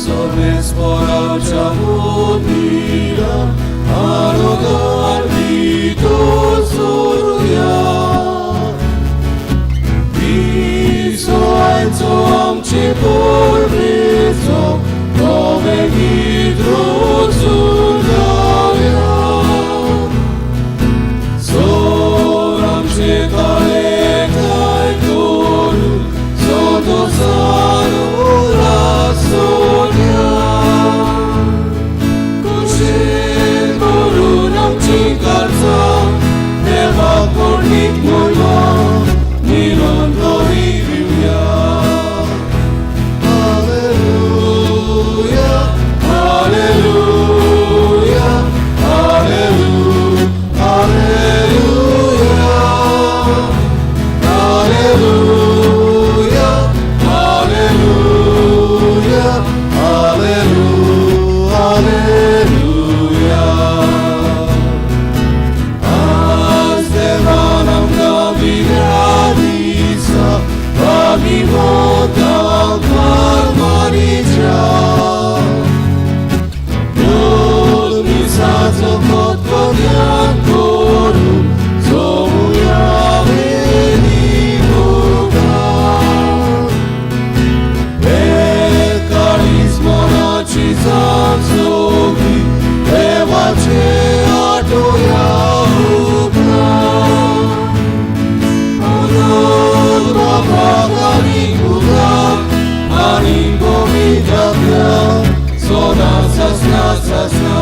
सोमेस्पराच्या मंदिरान आनंदान भितर सरुया. विसवायचो आमचे परमेचो तो बेगीत रोजून गावया. सोर आमचे ताळे काय करून संतोषान उल्हासोया. कुशेन करून आमची काळजां देवाक व्हडवीक मोयमा निरंतरी दिवया. Hallelujah, hallelujah, hallelujah, hallelujah, hallelujah, hallelujah, hallelujah, hallelujah. आज देवान आमकां दिल्या दिसा भागीवंतांक मारीच्या. मिसाचो खतखत्यान करून जोमुया वेदी मुखार. काळीज मनाची जाण सगळी देवाचे आठोया उपरांत. आनंद बापाक आनी पुताक आनी पवित्र आत्म्याक सदां सासणा सासणा.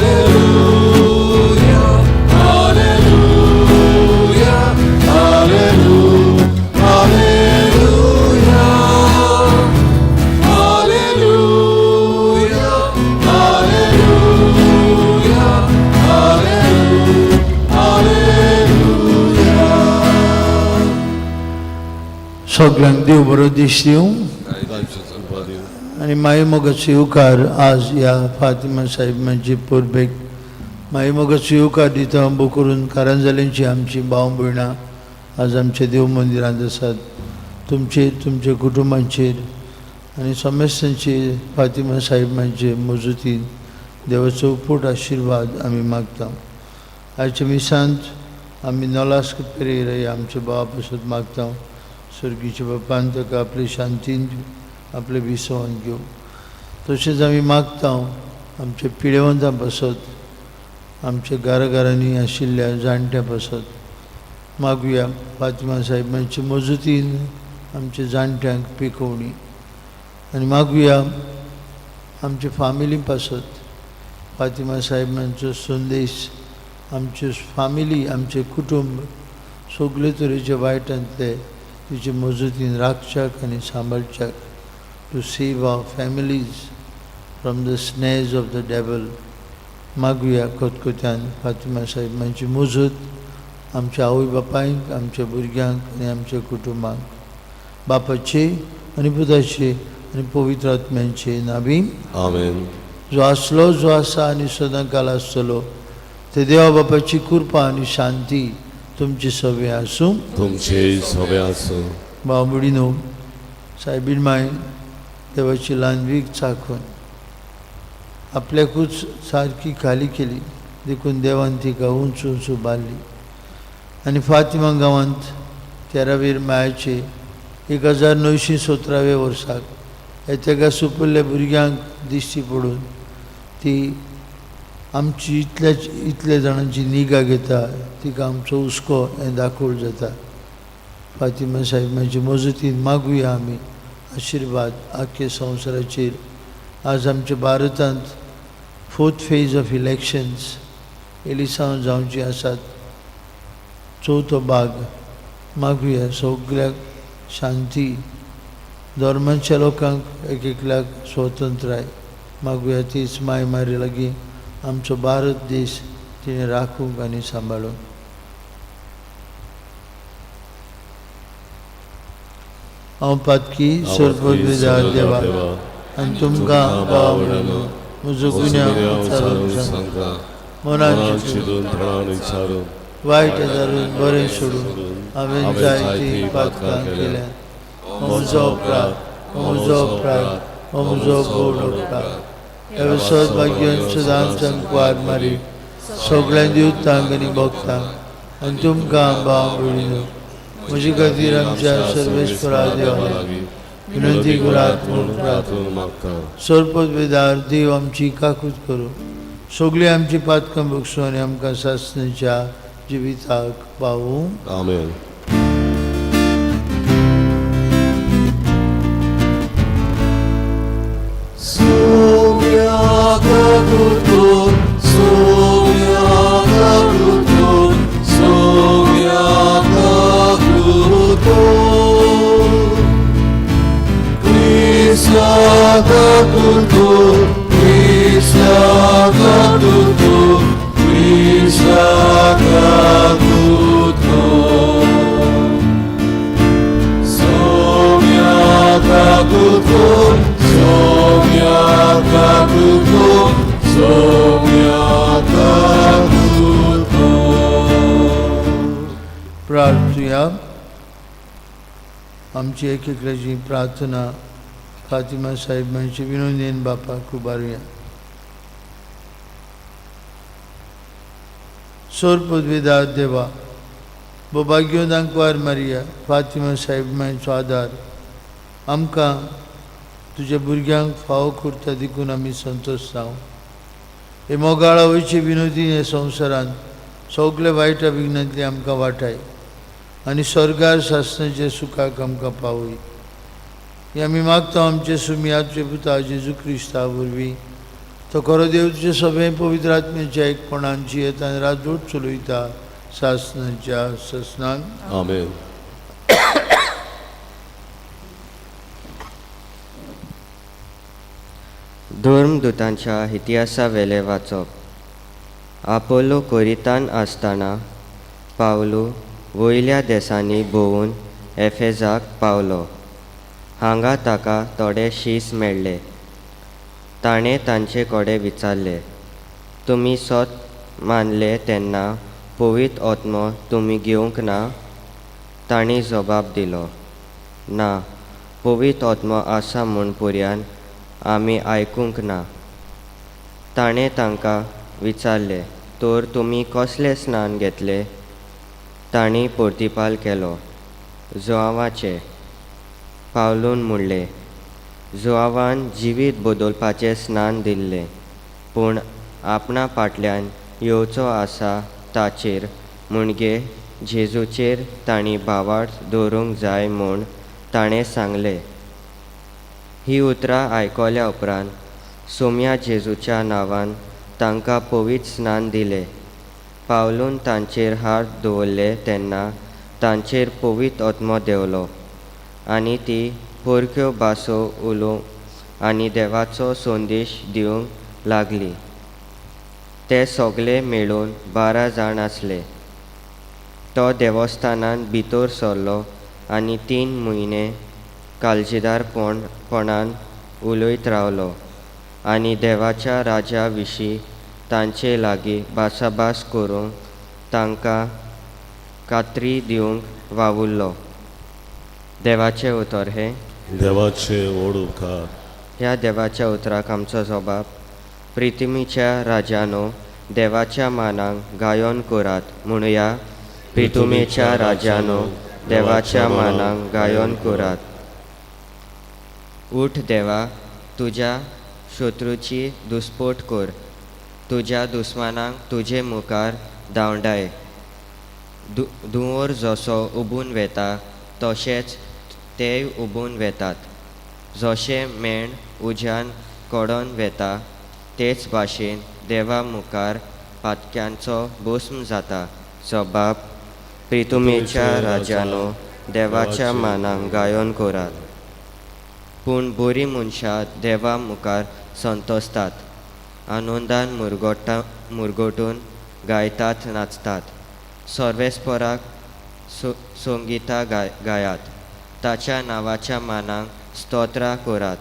Hallelujah, hallelujah, hallelujah, hallelujah, hallelujah, hallelujah, hallelujah, hallelujah. सगळ्यांक देव बरो दीस दिवं आनी माई मोगाचो येवकार आज ह्या फातिमा साहेबांचे परबेक माई मोगाचो येवकार दिता. उबो करून कारांजालींची आमची भाव भयणां आज आमच्या देव मंदिरांत आसात. तुमचेर, तुमच्या कुटुंबांचेर आनी समेस्तांचेर फातिमा साहेबांचे मजुतीन देवाचो उपोट आशिर्वाद आमी मागता. आयच्या मिसांत आमी नोलास्क पेरेरा ह्या आमच्या भावा पासत मागता. स्वर्गीच्या बापान ताका आपले शांतीन आपले विसवान घेवं. तशेंच आमी मागता आमच्या पिडेवंतां पासत, आमच्या घराघरांनी आशिल्ल्या जाणट्यां पासत मागुया. फातिमा साहेबांचे मजुतीन आमच्या जाणट्यांक पिकोवणी. आनी मागुया आमच्या फामिली पासत. फातिमा साहेबांचो संदेश आमच्यो फामिली, आमचें कुटुंब सगळे तरेचे वायटांतले तिचे मजुतीन राखच्याक आनी सांबाळच्याक, to save our families from the snares of the devil. मागुया खतखत्यान Fatima साहेबांची मजत आमच्या आवय बापायक, आमच्या भुरग्यांक आनी आमच्या कुटुंबांक. बापाचे आनी पुताचे आनी पवित्र आत्म्यांचे नांवी. आमेन. जो आसलो, जो आसा आनी सदां काल आसतलो ते देवा बापाची कृपा आनी शांती तुमची सवे आसूं. तुमचे सवे आसूं. भाव भयणीनो, सायबीण माय देवाची ल्हानवीक चाखून आपल्याकूच सारकी खाली केली, देखून देवान तिका उंच उंच उबारली. आनी फातिमा गांवांत तेरावेर मायाचे 1917व्या वर्साक एतेगा सुपुल्ल्या भुरग्यांक दिश्टी पडून ती आमची इतल्या इतल्या जाणांची निगा घेता, तिका आमचो हुस्को हें दाखोवंक जाता. फातिमा साहेबांची मजतीन मागुया आमी आशिर्वाद आख्खे संवसाराचेर. आज आमच्या भारतांत फोर्थ फेज ऑफ इलेक्शन्स एलिसांव जावची आसात, चवथो भाग. मागुया सगळ्याक शांती. धर्माच्या लोकांक एक एकल्याक स्वतंत्राय मागुया. तीच माय मारी लागीं आमचो भारत देश तिणें राखूंक आनी सांबाळूंक. हांव पातकी सर्वविदा देवा आनी तुमकां भाव भयणीनो म्हजो गुन्यांव विचारून सांगता. मनान चिंतून, थोडान विचारून, वायट धरून बरें सोडून हांवें जायतीं पातकां केल्यात. हो म्हजो अपराध, हो म्हजो अपराध, हो म्हजो व्हड अपराध. हे सदभाग्यान सदांच कुवार मारी सगळ्यां दिवतांक आनी भक्तांक आनी तुमकां भाव भयणीनो म्हजे खातीर आमच्या सर्वेस्परा देवा लागीं विनंती करात म्हूण प्रार्थना. प्रार्थना मागता. सर्पवेदार देव आमची काकूत करूं, सगळीं आमची पातकां बगसूं आनी आमकां सासणेच्या जिविताक पावूं. आमेन. प्रार्थुया. आमची एक एकल्याची प्रार्थना फातिमा साहेबांची विनोदीन बापाक उबारुया. सोर पदवीदार देवा, बोभाग्यो दांकवार मारिया फातिमा साहेबांचो आदार आमकां तुज्या भुरग्यांक फावो करता देखून आमी संतोश जावं. हे मोगाळ आवयचे विनोदी हे संवसारांत सगळे वायट विघ्नांतली आमकां वाटाय आनी स्वर्गार सासणाचे सुखाक आमकां पावय. हे आमी मागता आमचे सुमयाचे पुता जेजू क्रिस्ता वरवीं. तो खरो देव तुजे सगळे पवित्र आत्म्याच्या एकपणान जियेता आनी राजवट चलयता सासणाच्या ससनान. आमेन. धर्मदूतांच्या इतिहासावेलें वाचप. आपोलो कोरितान आसतना पावलू वयल्या देसांनी भोंवून एफेजाक पावलो. हांगा ताका थोडे शीस मेळ्ळे. ताणें तांचे कडेन विचारलें, तुमी सत मानले तेन्ना पवित्र आत्मो तुमी घेवंक ना? तांणी जबाब दिलो, ना, पवित्र आत्मो आसा म्हूण पुर्यान आमी आयकूंक ना. ताणें तांकां विचारलें, तर तुमी कसलें स्नान घेतलें? तांणी प्रतिपाल केलो, जुआंवाचें. पावलून म्हणलें, जुआंवान जिवीत बदलपाचें स्नान दिल्लें, पूण आपणा फाटल्यान येवचो आसा ताचेर म्हणजे जेजूचेर तांणी भावार्थ दवरूंक जाय म्हूण ताणें सांगलें. ही उतरां आयकल्या उपरांत सोम्या जेजूच्या नांवान तांकां पवित्र स्नान दिलें. पावलून तांचेर हात दवरले तेन्ना तांचेर पवित्र आत्मो देंवलो आनी ती परक्यो भासो उलोवंक आनी देवाचो संदेश दिवंक लागली. ते सगळे मेळून 12 जाण आसले. तो देवस्थानांत भितर सरलो आनी 3 म्हयने काळजीदारपणान उलयत रावलो आनी देवाच्या राजा विशीं तांचे लागीं भासाभास करूंक तांकां खात्री दिवंक वावुरलो. देवाचें उतर हें. देवाचे व्हड उपकार. ह्या देवाच्या उतराक आमचो जबाब. प्रिथुमीच्या राजानो देवाच्या मानाक गायन करात म्हणुया. प्रिथुमेच्या राजानो देवाच्या मानाक गायन करात. उठ देवा, तुज्या शत्रूची दुस्पोट कर, तुज्या दुस्मानांक तुजे मुखार धांवडाय. धुंवर जसो उबून वेता तशेंच तेय उबून वेतात. जशें मेण उज्यान कडोन वेता तेच भाशेन देवा मुखार पातक्यांचो भस्म जाता. जबाब. प्रिथुमेच्या राजानो देवाच्या मानाक गायन करात. पूण बरीं मनशां देवा मुखार संतोसतात, आनंदान मुरगटून गायतात नाचतात. सर्वेस्पराक संगितां गायात, ताच्या नांवाच्या मानाक स्तोत्रां करात.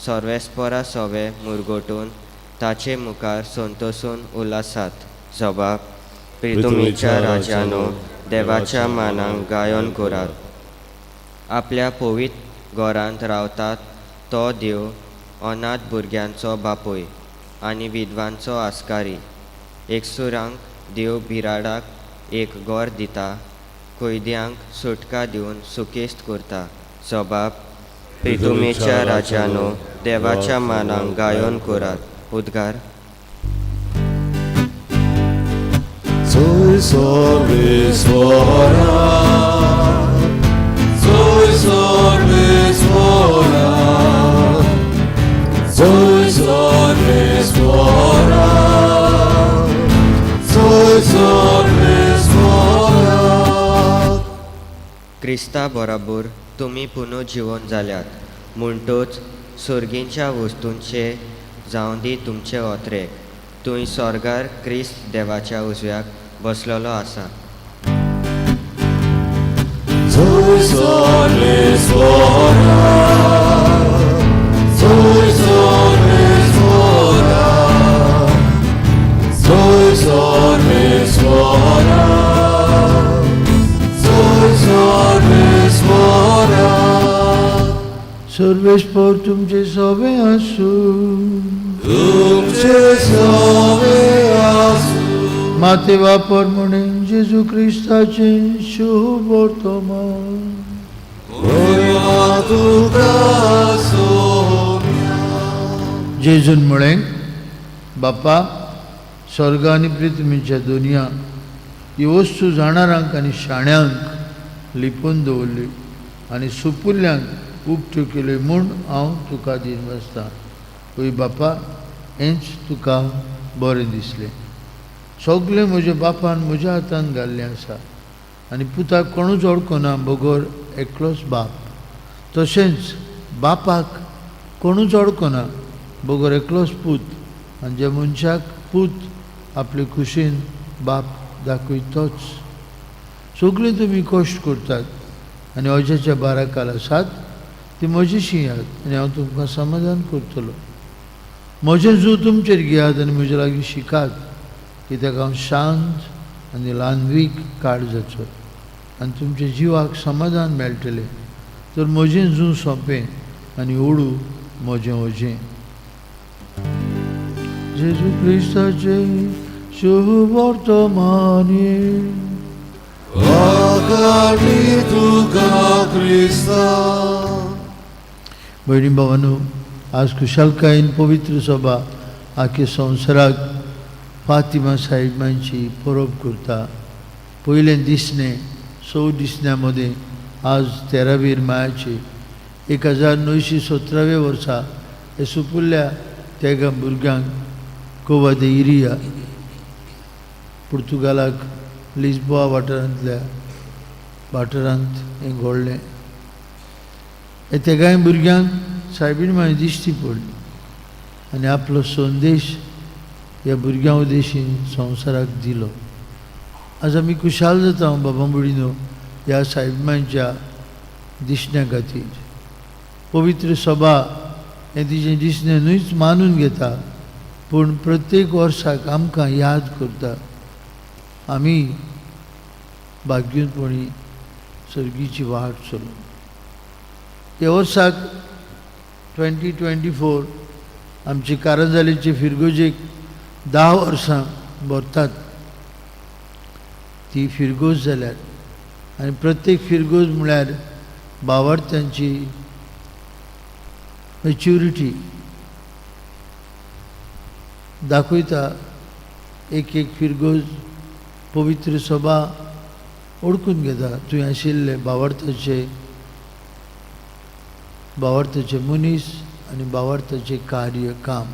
सर्वेस्परा सवे मुरगटून ताचे मुखार संतोसून उल्हासात. जबाब. प्रिथुमीच्या राजानो देवाच्या मानाक गायन करात. आपल्या पवित्र घरांत रावतात तो देव अनाथ भुरग्यांचो बापूय आनी विधवांचो आस्कारी. एकसुरांक देव बिराडाक एक घर दिता, कैद्यांक सुटका दिवन सुकेस्त करता. जबाब प्रितुमेच्या राजानो देवाच्या मानाक गायोन करात. उद्गार. Soy sorvesvora, soy sorvesvora, soy sorvesvora, soy sorvesvora. क्रिस्ता बराबर तुमी पुनर्जिवन जाल्यात म्हणटूच सर्गींच्या वस्तूंचे जावं दी तुमचे ओत्रेक. थंय स्वर्गार क्रिस्त देवाच्या उजव्याक बसलेलो आसा. Soy sorvesvora, soy sorvesvora, soy sorvesvora, soy sorvesvora. सर्वेस्पर तुमचे सोबे आसूं. तुमचे सोवे आसूं. माते वापर म्हणे जेजू क्रिस्ताचे शुभ वर्तमान. गोरवा तुका सोम्या. जेजून म्हळें, बापा, स्वर्ग आनी पृथ्वीच्या दुनिया ही वस्तू जाणारांक आनी शाण्यांक लिपून दवरली आनी सुपुल्ल्यांक उक्त्यो केल्यो म्हूण हांव तुका दिनवासतां. हय बापा, हेंच तुका बरें दिसलें. सगळें म्हज्या बापान म्हज्या हातान घाल्लें आसा आनी पुताक कोणूच वळखना बगर एकलोच बाप, तशेंच बापाक कोणूच वळखना बगर एकलोच पूत, आनी ज्या मनशाक पूत आपले खुशीन बाप दाखयतोच. सगळीं तुमी कश्ट करतात आनी अजाच्या बाराकाल आसात ती म्हजेशी येयात आनी हांव तुमकां समाधान करतलो. म्हजें जूं तुमचेर घेयात आनी म्हजे लागीं शिकात, कित्याक हांव शांत आनी ल्हानवीक काळजाचो आनी तुमच्या जिवाक समाधान मेळटलें. तर म्हजें जूं सोंपें आनी ओडू म्हजें ओजें. जेजू क्रिस्ताचें शुभ वर्तमानी. वाखाणी तुका क्रिस्ता. भयणी भावानो, आज खुशालकायेन पवित्र सभा आख्या संवसाराक फातिमा साहेबांची परब करता. पयलें दिसणें स दिसण्या मदें आज तेरावीर मायाचे 1917व्या वर्सा हे सुपुल्ल्या तेगा भुरग्यांक गोवा दे इरिया पुर्तुगालाक लिस्बोआ वाठारांतल्या वाठारांत हें घडलें. हे तेगाय भुरग्यांक सायबीण माय दिश्टी पडली आनी आपलो संदेश ह्या भुरग्यां उद्देशीन संवसाराक दिलो. आज आमी खुशाल जाता बाबा भयणीनो ह्या सायबांच्या दिसण्या खातीर. पवित्र सभा हें तिजें दिसणें न्हूच मानून घेता, पूण प्रत्येक वर्साक आमकां याद करता. आमी भाग्यपणी सर्गीची वाट चलून ह्या वर्साक 2024 आमची कारंजालीची फिरगोजेक 10 वर्सां भरतात. ती फिरगोज जाल्यार आनी प्रत्येक फिरगोज म्हळ्यार भावार्थ्यांची मॅच्युरिटी दाखयता. एक एक फिरगोज पवित्र सभा ओळखून घेता. थंय आशिल्ले भावार्थाचे मनीस आनी भावार्थाचें कार्य काम.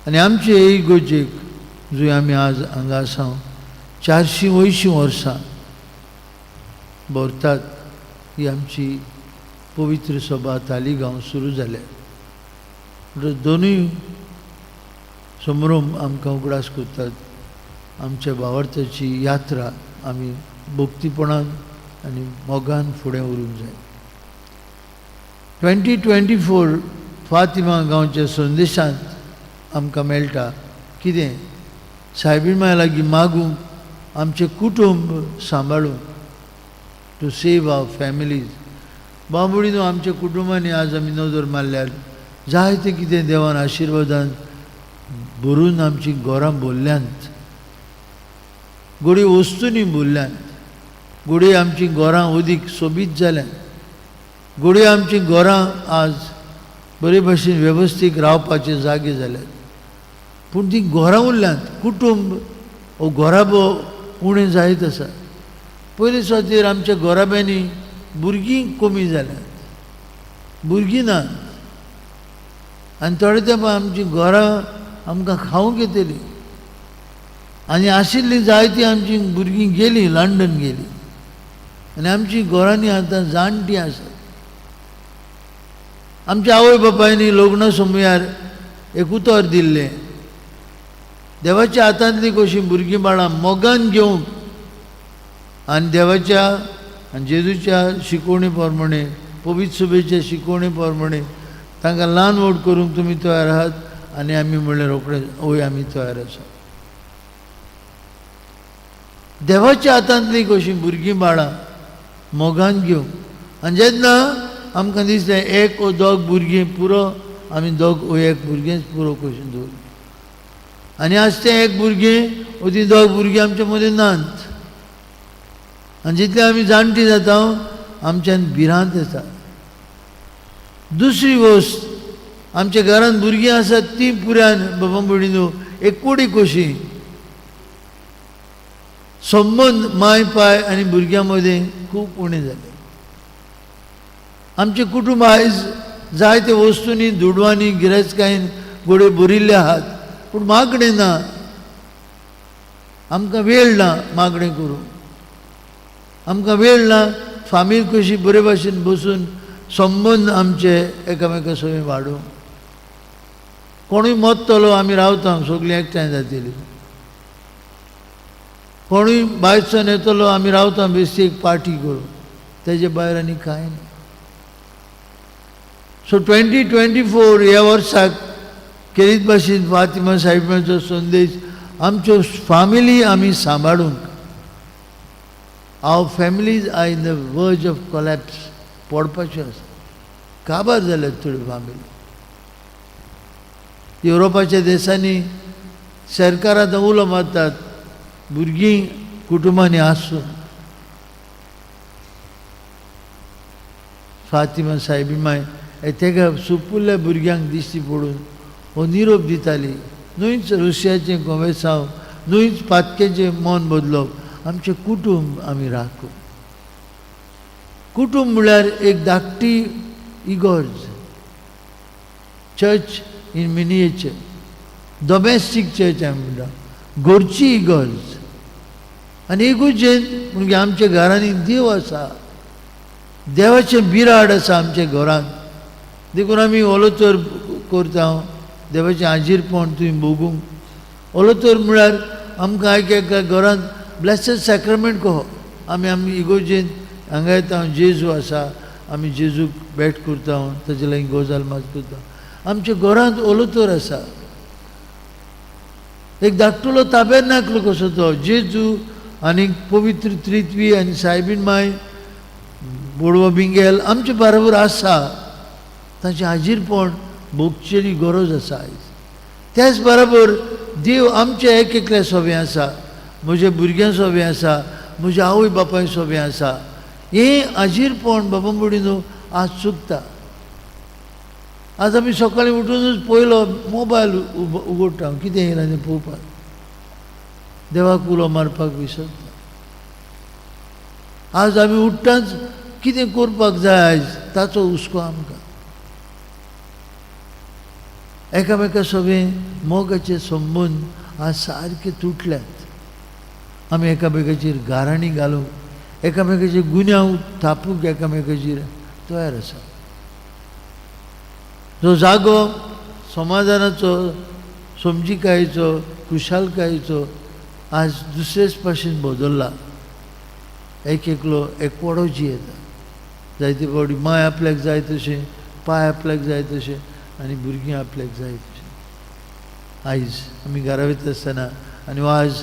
आनी आमचे इगोजेक जंय आमी आज हांगा आसा 480 वर्सां भरतात ही आमची पवित्र सभा तालिगांव सुरू जाल्या. म्हणटकच दोनूय समरोम आमकां उगडास करतात. आमच्या भावार्थाची यात्रा आमी भक्तीपणान आनी मोगान फुडें व्हरूंक जाय. 2024 फातिमा गांवच्या संदेशांत आमकां मेळटा कितें? सायबीण माया लागीं मागूंक आमचें कुटुंब सांबाळूंक, टू सेव our families. बांबोळीनो आमच्या कुटुंबांनी आज आमी नदर मारल्यार जायतें कितें देवान आशिर्वादान भरून आमचीं घरां भरल्यांत, घडये वस्तूंनी भरल्यांत, घडये आमचीं घरां अदीक सोबीत जाल्यांत, घडये आमचीं घरां आज बरे भशेन वेवस्थीत रावपाचे जागे जाल्यात, पूण तीं घरां उरल्यांत. कुटुंब हो घराबो उणें जायत आसा. पयले सुवातेर आमच्या घराब्यांनी भुरगीं कमी जाल्यांत, भुरगीं नात आनी थोडे तेंपार आमचीं घरां आमकां खावंक येतलीं आनी आशिल्लीं जायतीं आमचीं भुरगीं गेलीं, लंडन गेलीं आनी आमचीं घरांनी आतां जाणटीं आसात. आमच्या आवय बापायनी लग्न समयार एक उतर दिल्लें, देवाच्या हातांतलीं कशीं भुरगीं बाळां मोगान घेवंक आनी देवाच्या आनी जेजूच्या शिकवणे प्रमाणे, पवित्र सभेच्या शिकवणे प्रमाणे तांकां ल्हान व्हड करूंक तुमी तयार आहात. आनी आमी म्हणलें रोखडें हय आमी तयार आसा. देवाच्या हातांतलीं कशीं भुरगीं बाळां मोगान घेवंक आनी जेन्ना आमकां दिसलें एक वो दोग भुरगीं पुरो, आमी दोग वो एक भुरगेंच पुरो कशें दवरलें. आनी आज तें एक भुरगें वो तीं दोग भुरगीं आमच्या मदीं नात. आनी जितले आमी जाणटी जाता आमच्यान भिरांत येता. दुसरी गोश्ट, आमच्या घरांत भुरगीं आसात तीं पुऱ्यान बाबा भयणीनो एक कोडी कशी संबंद माय पाय आनी भुरग्यां मदीं खूब उणें जाले. आमचें कुटुंब आयज जायते वस्तूंनी दुडवांनी गिरेस्तकायेन घोडे भरिल्ले आहात, पूण मागणें ना, आमकां वेळ ना मागणें करूंक, आमकां वेळ ना फामील कशी बरे भाशेन बसून संबंद आमचे एकामेका सवी वाडोवंक. कोणूय मरतलो आमी रावता सगळीं एकठांय जातली, कोणूय भायरसून येतलो आमी रावता बेश्टी एक पार्टी करूं, तेजे भायर आनी कांय ना. सो 2024 ह्या वर्साक खेरीत भाशेन फातिमा साहेबाचो संदेश आमच्यो फामिली आमी सांबाळूंक. Our families are in the verge of collapse, पडपाच्यो आसा, काबार जाल्यात थोड्यो फामिली. युरोपाच्या देशांनी सरकार आतां उलो मारतात भुरगीं कुटुंबांनी आसून. फातिमा सायबी माय तेका सुपुल्ल्या भुरग्यांक दिश्टी पडून हो निरोप दिताली, न्हूच रुशयाचें कोवेसांव, न्हूच पातकेचें मन बदलप, आमचें कुटुंब आमी राखू. कुटुंब म्हळ्यार एक धाकटी इगर्ज, church in miniature, domestic church आमी म्हणटा, घरची इगर्ज. आनी इगर्जेन म्हणजे आमच्या घरांनी देव आसा, देवाचें बिराड आसा आमच्या घरांत, देखून आमी ओलोतर करता, देवाचें आजीरपण तुवें भोगूंक. ओलोतर म्हळ्यार आमकां एक एका घरांत ब्लेसड सॅक्रमेंट कहो, आमी आमी इगर्जेन हांगा येता, जेजू आसा, आमी जेजूक भेट करता, ताजे लागीं गजाल मात करता. आमच्या घरांत ओलोतर आसा, एक धाकटुलो ताबेरनाकलो कसो तो जेजू आनी पवित्र त्रित्वी आनी सायबीन माय बोडवो बिंगेल आमचे बरोबर आसा, ताचें हाजीरपण भोगचेली गरज आसा आयज. त्याच बरोबर देव आमच्या एक एकल्या सोबें आसा, म्हज्या भुरग्यां सोबें आसा, म्हज्या आवय बापाय सोबें आसा. हें हाजीरपण बाबा भयणीनो आज चुकता. आज आमी सकाळीं उठुनूच पयलो मोबायल उगडटा, कितें येयलां तें पळोवपाक, देवाक उलो मारपाक विसरता. आज आमी उठ्ठाच कितें करपाक जाय आयज ताचो हुस्को आमकां. एकामेका सगळें मोगाचे संबंद आज सारके तुटल्यात. आमी एकामेकाचेर गाराणी घालूंक, एकामेकाचेर गुन्यांव थापूंक एकामेकाचेर तयार आसा. जो जागो समाधानाचो, समजिकायेचो, खुशालकायेचो आज दुसरेच भाशेन बदल्ला. एक एकलो एकवडो जियेता, जायते फावटी माय आपल्याक जाय तशें, पाय आपल्याक जाय तशें आनी भुरगीं आपल्याक जाय तशें. आयज आमी घरा वयता आसतना आनी आज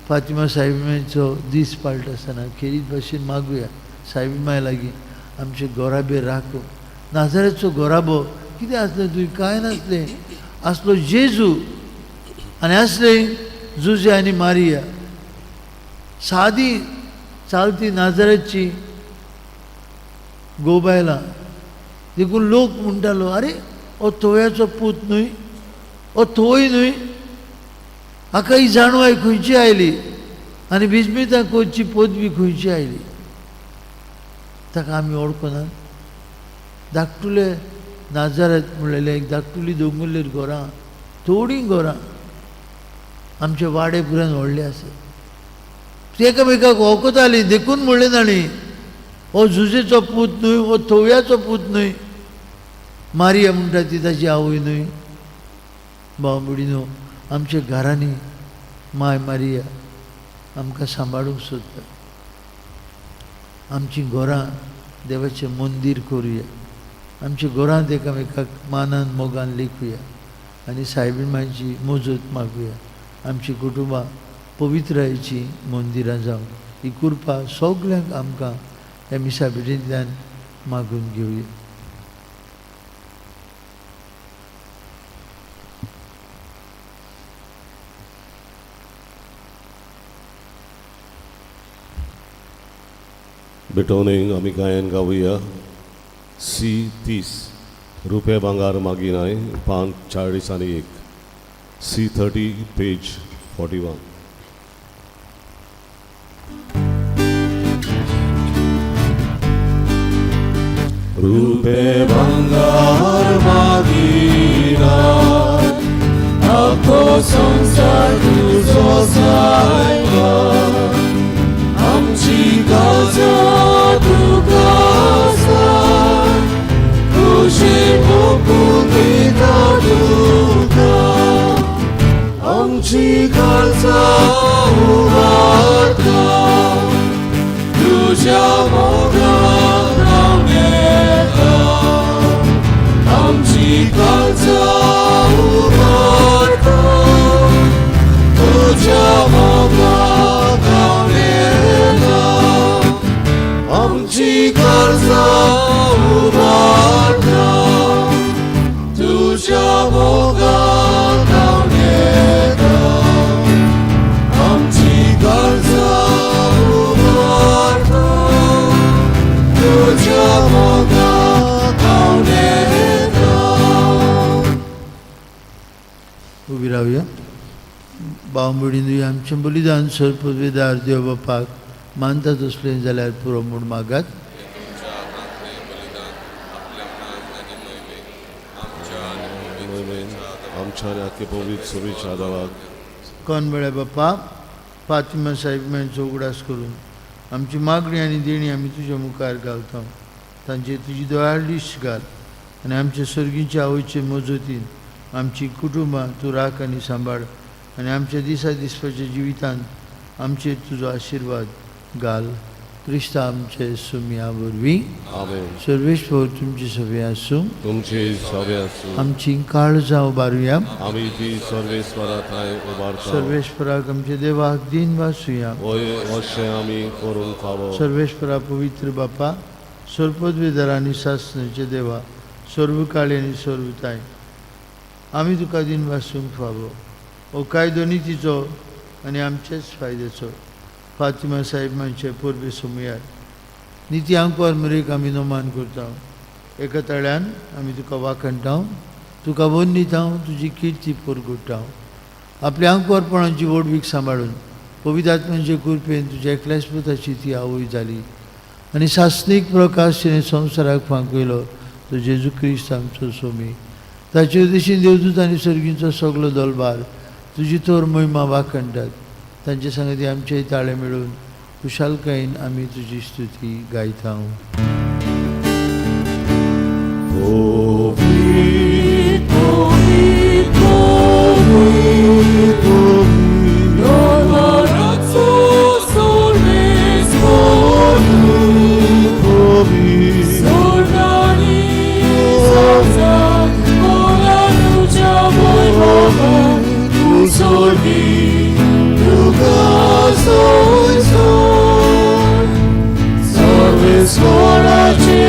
फातिमा सायबिणीचो दीस पाळटा आसतना खेरीत भाशेन मागुया सायबी माय लागीं आमचे गोराबे राखो. नाजारेचो गोराबो कितें आसलें तुवें? कांय नासलें. आसलो जेजू आनी आसले जुजे आनी मारिया. सादी चालती नाजारेची गोबायलां. देखून लोक म्हणटालो, आरे हो थोवयाचो पूत न्हय, हो थोवय न्हय, हाका ही जाणवाय खंयची आयली आनी बिजमितां कोची पदवी खंयची आयली? ताका आमी वळखना. धाकटुले नाजारेत म्हणलेलें एक धाकटुली दोंगुल्लेर घरां, थोडीं घरां आमचे वाडे पुरान व्हडले आसा. ती एकामेकाक वळखतालीं. देखून म्हणलें तांणी, हो जुजेचो पूत न्हय, हो थोवयाचो पूत न्हय, मारिया म्हणटा ती ताची आवय न्हय. भाव भयणीनो, आमच्या घरांनी माय मारिया आमकां सांबाळूंक सोदता. आमचीं घरां देवाचें मंदीर करुया. आमच्या घरांत एकामेकाक मानान मोगान लेखुया आनी सायबीण मांयची मजत मागुया. आमचीं कुटुंबां पवित्रायेचीं मंदिरां जावं ही कृपा सगल्यांक आमकां ह्या मिसा भेटींतल्यान मागून घेवया. भेटवणेक आमी गायन गावया सी 30 रुपये भांगार मागिनाय पान 41, सी 30 पेज 41. रुपे भांगार मागिनाय आखो संवसार तुजो सायबा, आमची काळजां तुका आसा, खुशी मोगून दिता तुका, आमची काळजां उबारता तुज्या मोगान रावता, आमची काळजां उबारता तुज्या मोगान रावता, आमची काळजां उबारता तुज्या मोगान रावता, आमची काळजां उबारता तुज्या मोगान रावता. उबी रावया. भाव भयणींनो, आमचें बलिदान सर पदवेदार देव बापाक मानता तसलें जाल्यार पुरो म्हूण मागात. आमच्या आनी आख्खे पवित्र सभेच्या आदाराक. कोण वेळा बापा, फातिमा साहेब उगडास करून आमची मागणी आनी देणी आमी तुज्या मुखार घालता. तांचे तुजी दोळ्यार दिश्ट घाल आनी आमचे सर्गीच्या आवयचे मजतीन आमची कुटुंबां तूं राख आनी सांबाळ आनी आमच्या दिसा दिसपाच्या जिवितांत आमचेर तुजो आशिर्वाद घाल. क्रिस्ता आमचे सुमया वरवीं. आमेन. सर्वेश्वर तुमची सभे आसूं. तुमचे सभे आसूं. आमची काळजां उबारुया. आमी ती सर्वेस्वरा थांय उबारता. सर्वेश्वराक आमच्या देवाक दिन वासुया. वय अशें आमी करूंक फावो. सर्वेश्वरा, पवित्र बापा, सर्वपदवीधर आनी सासणाचे देवा, सर्व काळी आनी सर्वताय आमी तुका दिन वासूंक फावो. हो कायदो नितीचो आनी आमचेच फायद्याचो. फातिमा साहेब मांचे परबे सोमयार निती आंकवार मरेक आमी नमान करता. एका ताळ्यान आमी तुका वाखणटा, तुका वन्नीता, तुजी किर्ती परगुट्टा. आपल्या आंकवारपणाची व्हडवीक सांबाळून पवित्र आत्म्यांचे कृपेन तुज्या एकल्याच पुताची ती आवय जाली आनी सासणीक प्रकाश तिणें संवसाराक फांकयलो तो जेजू क्रिस्त आमचो सोमी. ताचे उद्देशीन देवदूत आनी सर्गींचो सगलो दलबार तुजी थोर महिमा वाखणटात. तांचे सांगती आमचे ताळे मेळून खुशालकायेन आमी तुजी स्तुती गायता. पवित्र, पवित्र, पवित्र, पवित्र, तुका सोय सोय सर्वेस्वराचे.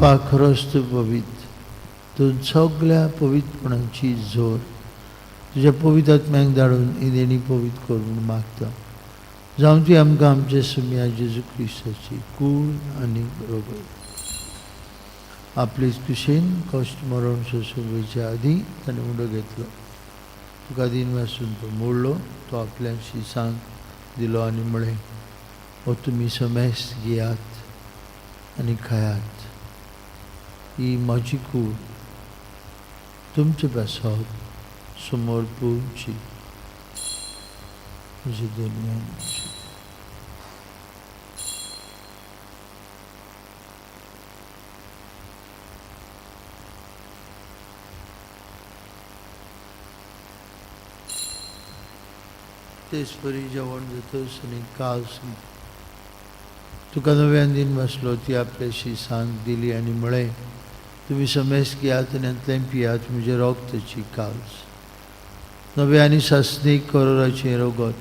बापा खरोच तूं पवित्र, तूं सगळ्या पवित्रपणाची जोर तुज्या पवित्र आत्म्याक धाडून ही देणी पवित्र कर म्हूण मागता. जावं ती आमकां आमचे सुम्या जेजू क्रिस्ताची कूड आनी रगत. आपले कुशेन कश्ट मरण सोंसूंक वयच्या आदीं ताणें उंडो घेतलो, तुका दिन वासून तो मोडलो, तो आपल्या शिसांक दिलो आनी म्हळें, हो तुमी समेस्त घेयात आनी खायात, ही म्हजी कूड तुमचे पासत समर्पूची. म्हजे दरम्यान तेच परी जेवण जातच आनी कास तुका नव्यान दिन बसलो, ती आपल्याशी सांग दिली आनी म्हळें, तुमी समेस्त घेयात आनी हांतलें पियात, म्हजें रोगताची कास नव्या आनी सासणीक करोराचें रगत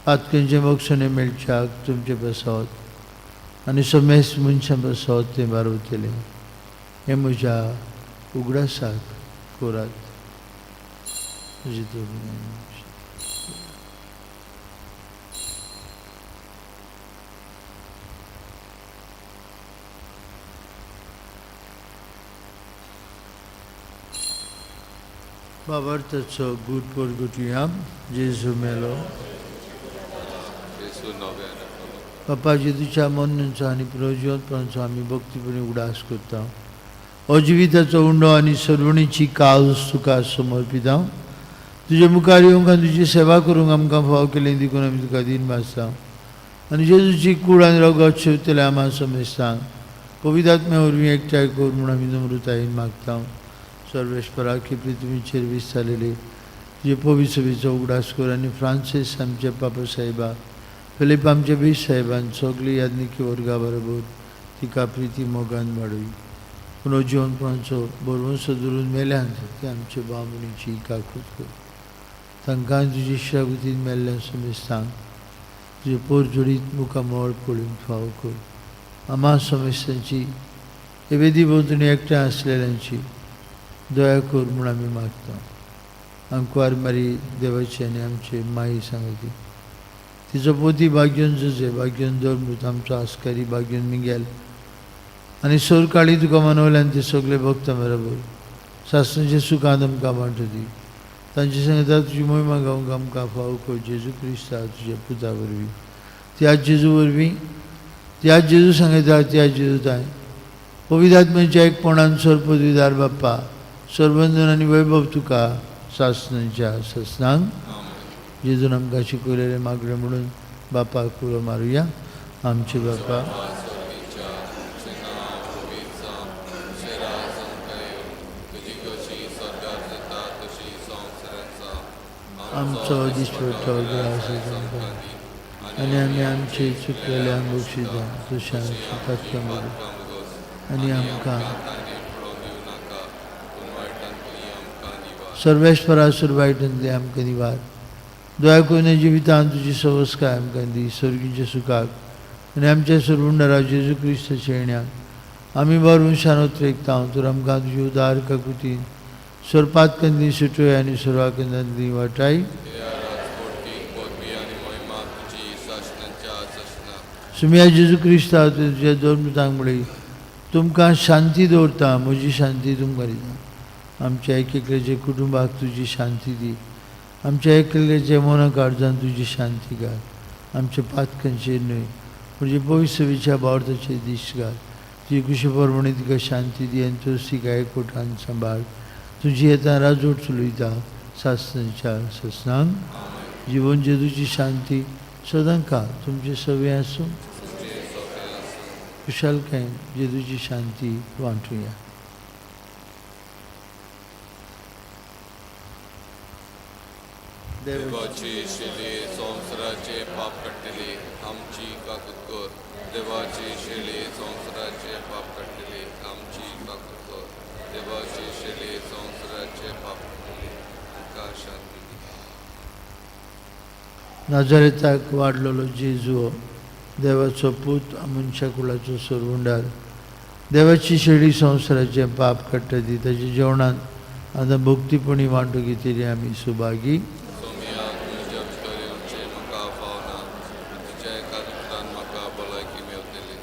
पातकेंचें मोक्षणें मेळच्याक तुमचें पासत आनी समेस्त मनशां पासत तें बारवतलें. हें म्हज्या उगडासाक करात. म्हजें तुमी बाबार्थाचो गूट परगुटया जेजू मेलो. बापा जेजूच्या मरणाचो आनी पुनर्जिवंतपणाचो आमी भक्तीपणी उगडास करता. हो जिविताचो उंडो आनी सर्वणीची कास तुका समर्पिता. तुजे मुखार येवंक आनी तुजी सेवा करूंक आमकां फावो केली देखून आमी तुका दिन भासता. आनी जेजूची कूड आनी रगत शेवतल्या आमा समेस्तांक पवित्र आत्म्या वरवीं एकठांय कर म्हूण आमी नम्रतायेन मागता. सर्वेस्परा की पृथ्वीचेर विस्तारलेली तुजे पवित्र सभेचो उगडास कर आनी फ्रांसीस आमचे पापा साहेबा, फिलीप आमचे बीस साहेबान सगळी याज्ञिकी वर्गा बरोबर तिका प्रिती मोगान वाडय. पुनर्जिवनपणाचो भरवंसो धरून मेल्यान ते आमचे बामणीची काकूत कर. तांकां तुजी इश्टागतीन मेल्ल्या समेस्तांक तुजे पोर जोडीत मुखामळ पळोवंक फावो कर. आमा समेस्तांची हे वेदी भोंवतणी एकठांय आसलेल्यांची दया कर म्हूण आमी मागता. आंकवार मारी देवाची आनी आमचे माई सांगती तिचो पोती भाग्योन जुजे, भाग्योन धर्मूत आमचो आस्कारी भाग्योन मिगेल आनी सोरकाळी तुका मनवल्यान ते सगळे भक्त बरोबर सासणाचे सुखान आमकां वांटो दी. तांचे सांगता तुजी मोहिमा गावंक आमकां फावो कर जेजू क्रिस्ता तुज्या पुता वरवीं. त्याच जेजू वरवीं, त्याच जेजू सांगता, त्याच जेजू ताय पवित्र आत्म्याच्या एकपणान सर्वपदवीदार बाप्पा सर्वंदन आनी वैभव तुका सासणाच्या सासणांक. जेजून आमकां शिकयलेलें मागणें म्हणून बापाक उलो मारुया. आमचे बापा आमचो दिसपट्टो ग्रास आनी आमी आमचे चुकलेल्यांक बक्षिता तशें आमच्या पातकां बगर आनी आमकां सर्वेस्परा सुरवायटंतले आमकां निवार. दया करून जिवितांत तुजी सवस्काय आमकां दी सर्गीच्या सुखाक आनी आमच्या सर्वुंडरा जेजू क्रिस्ताच्या येण्याक आमी बरोवन शानोत्रेकता. तर आमकां तुजी उदार काकुतीन स्वरपातकंदी सुटोय आनी सर्वाकंदांतली वाटाय. सुम्या जेजू क्रिस्ता तुज्या दोन मृतांक म्हळी तुमकां शांती दवरता, म्हजी शांती तुमकां दिता. आमच्या एक एकल्याच्या कुटुंबाक तुजी शांती दी. आमच्या एकल्याच्या मनाक काळजान तुजी शांती घाल. आमच्या पातकांचेर न्हय म्हणजे पवित्र बावर्थाचेर दीस घाल. तुजी कुशी प्रमाणे तिका शांती दी आनी तूं तिका एकवटान सांबाळ. तुजी येता राजवट चलयता सासणाच्या सासणांक. जिवन जेजूची शांती सदांकाळ तुमचे सवे आसूं. खुशालकायेन जेजूची शांती वांटुया. देवाची शेली संवसाराचे पाप काडटली आमची काकूत कर. देवाची शेली संवसाराचे पाप काडटली आमची काकूत कर. देवाची शेली संवसाराचे पाप काडटली आमकां शांती दी. नाजारेताक वाडलेलो जेजू देवाचो पूत मनशा कुळाचो सरवंडार देवाची शेळी संवसाराचें पाप काडटा ती ताच्या जेवणांत आतां भक्तीपणी वांटो घेतिल्ली आमी सुभागी. सोमिया, तुज्या भितर येवचें म्हाका फावना, पूण तुज्या एका उतरान म्हाका भलायकी मेवतली.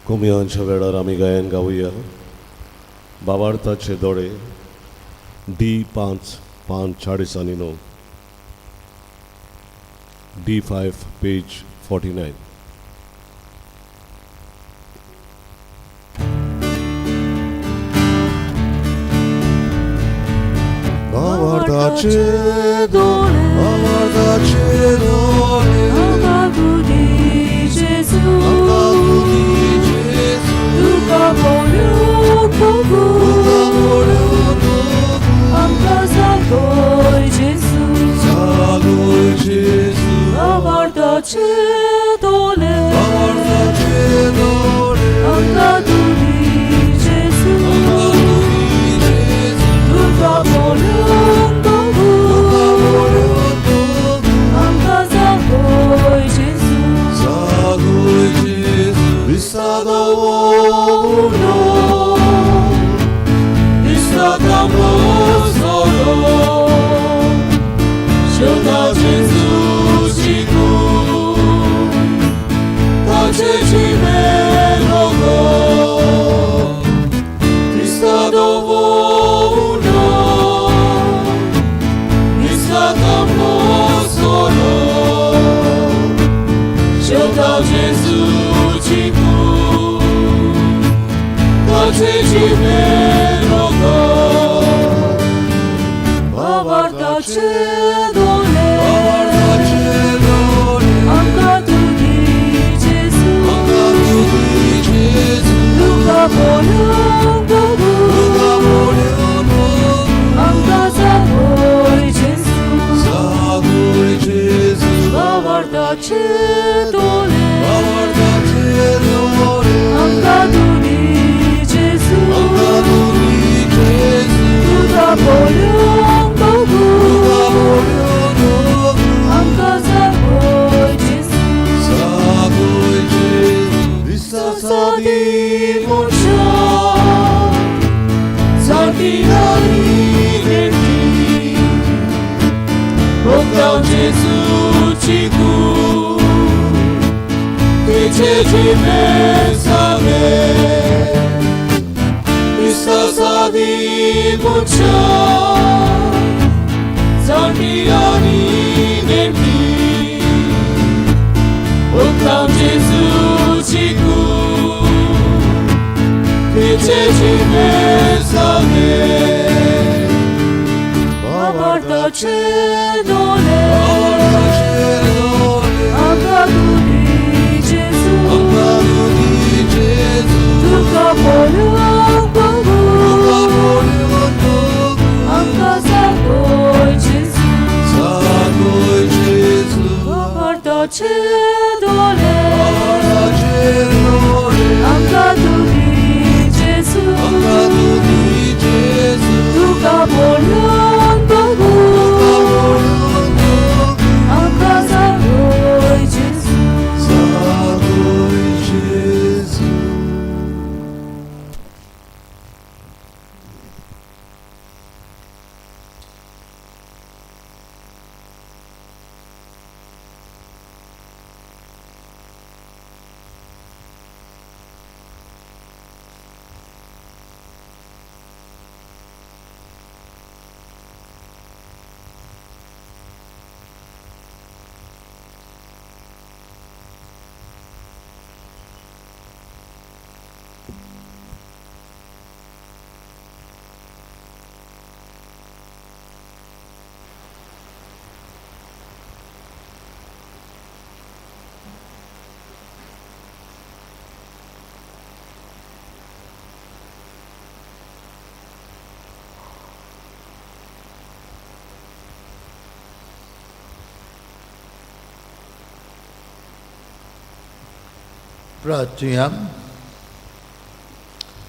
कोमयांच्या वेळार आमी गायन गावया. बाबार्थाचे दोळे, डी 5 5 49, D5 page 49. बाबार्थाचे दोळे, बाबार्थाचे दोळे, आमकां जेजू, तुका पळोवंक बघू, आमकां जागय जेजू, बाबार्थाचे दोळे, आमकां तुजी जेजू, तुका पळोवंक बघू, आमकां जागय जेजू. बाबार्थाचे दोळे, आमकां तुजी जेजू, तुका पळोवंक बघू, आमकां जागय जेजू, बाबार्थाचे दोळे, आमकां तुजी जेजू, तुका पळोवंक बघू, आमकां जागय जेजू. बाबार्थाचे दोळे, आमकां तुजी जेजू, तुका पळोवंक बघू, आमकां जागय जेजू, बाबार्थाचे दोळे, आमकां तुजी जेजू, तुका पळोवंक बघू, प्रार्थुया.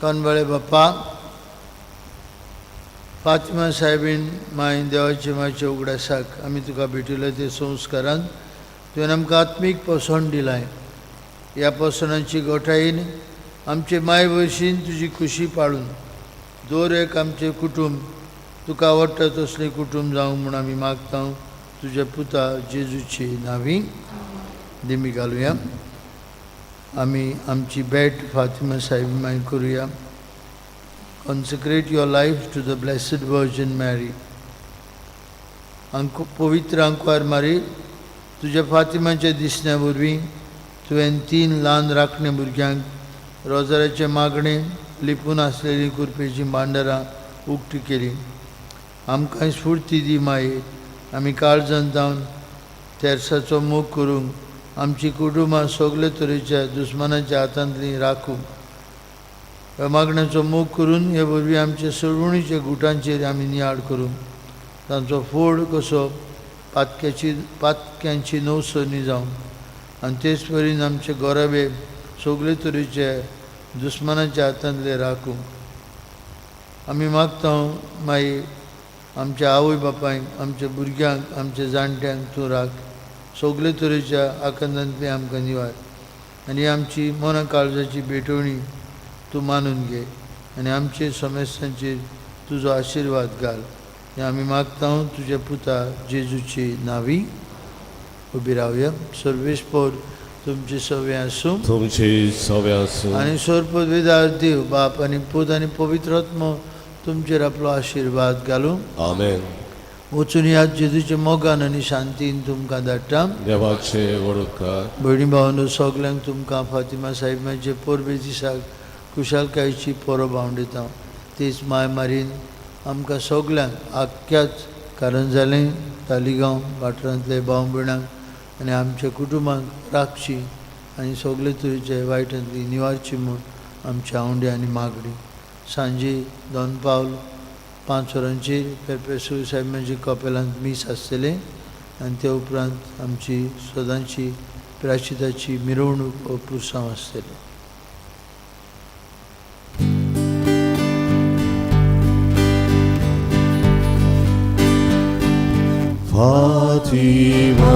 कानबाळे बाप्पा, फातिमा साहेबीन माय देवाचे मायचे उगडासाक आमी तुका भेटिल्ले ते संस्कारान तुवें आमकां आत्मीक पोसवण दिलाय. ह्या पोसणाची गोठायेन आमचे माय भशेन तुजी खुशी पाळून दर एक आमचें कुटूंब तुका आवडटा तसलें कुटूंब जावं म्हूण आमी मागता तुज्या पुता जेजूची नांवी. दिमी घालुया. आमी आमची भेट फातिमा साहेब माय करुया. Consecrate your life to the Blessed Virgin Mary. अंक पवित्र अंकवार मारी, तुज्या फातिमाच्या दिसण्या वरवीं तुवें 3 ल्हान राखणे भुरग्यांक रोजाराचें मागणें लिपून आसलेलीं कुरपेचीं भांडारां उक्ती केली. आमकां स्फूर्ती दी माये, आमी काळजान जावन तेर्साचो मोग करूंक आमची कुटुंबां सगळे तरेच्या दुस्मानाच्या हातांतलीं राखूंक. ह्या मागण्याचो मोग करून हे वरवीं आमचे सोडवणीच्या गुटांचेर आमी नियाळ करूंक तांचो फोड कसो पातक्याची पातक्यांची नवसरणी जावन आनी तेच परीन आमचे गोराबे सगळे तरेचे दुस्मानाच्या हातांतले राखूंक. आमी मागता मागीर आमच्या आवय बापायक, आमच्या भुरग्यांक, आमच्या जाणट्यांक तूं राख. सगळे तरेच्या आकांतांतली आमकां निवार आनी आमची मना काळजाची भेटवणी तूं मानून घे आनी आमचे समस्यांचेर तुजो आशिर्वाद घाल. हें आमी मागता तुज्या पुता जेजूची नांवी. उबी रावया. सर्वेस्पोर तुमचे सवे आसूं. तुमची सवे आसूं. आनी सोरपद देव बाप आनी पूत आनी पवित्र आत्मो तुमचेर आपलो आशिर्वाद घालूं. आमेन. वचून ह्या जेजूच्या मोगान आनी शांतीन तुमकां धाडटा. देवाचे व्हड उपकार. भयणी भावंडो, सगल्यांक तुमकां फातिमा साहेबाचे परबे दिसाक खुशालकायेची परब हांव दिता. तीच माय मारीन आमकां सगल्यांक आख्ख्याच कारंजालें तालिगांव वाठारांतले भाव भयणांक आनी आमच्या कुटुंबांक राखची आनी सगळे तरेचे वायटांतली निवारची म्हूण आमची आवंडी आनी मागणी. सांजे 2 पावल 5 वरांचेर पेरपेसूर साहेबांचे कपेलांत मीस आसतलें आनी ते उपरांत आमची सदांची प्रायश्चिताची मिरवणूक वो पुरसांव आसतलें. Fatima.